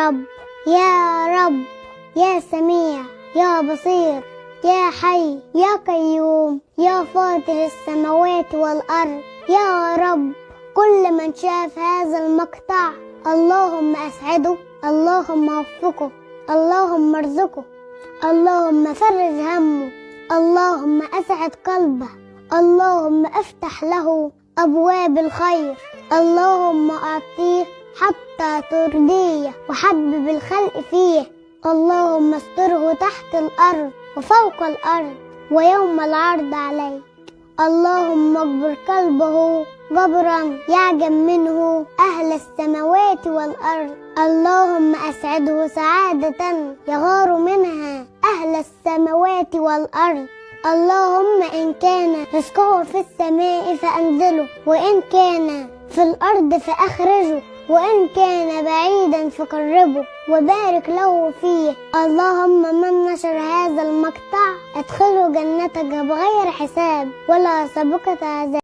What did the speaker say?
رب، يا رب، يا سميع، يا بصير، يا حي، يا قيوم، يا فاطر السماوات والأرض، يا رب كل من شاف هذا المقطع اللهم أسعده، اللهم وفقه، اللهم ارزقه، اللهم فرج همه، اللهم أسعد قلبه، اللهم افتح له أبواب الخير، اللهم أعطيه حتى ترضيه وحبب الخلق فيه، اللهم استره تحت الأرض وفوق الأرض ويوم العرض عليه، اللهم اجبر قلبه جبرا يعجب منه أهل السماوات والأرض، اللهم أسعده سعادة يغار منها أهل السماوات والأرض، اللهم إن كان رزقه في السماء فأنزله، وإن كان في الأرض فأخرجه، وإن كان بعيدا فقربه وبارك له فيه. اللهم من نشر هذا المقطع أدخله جنتك بغير حساب ولا سابقة عذاب.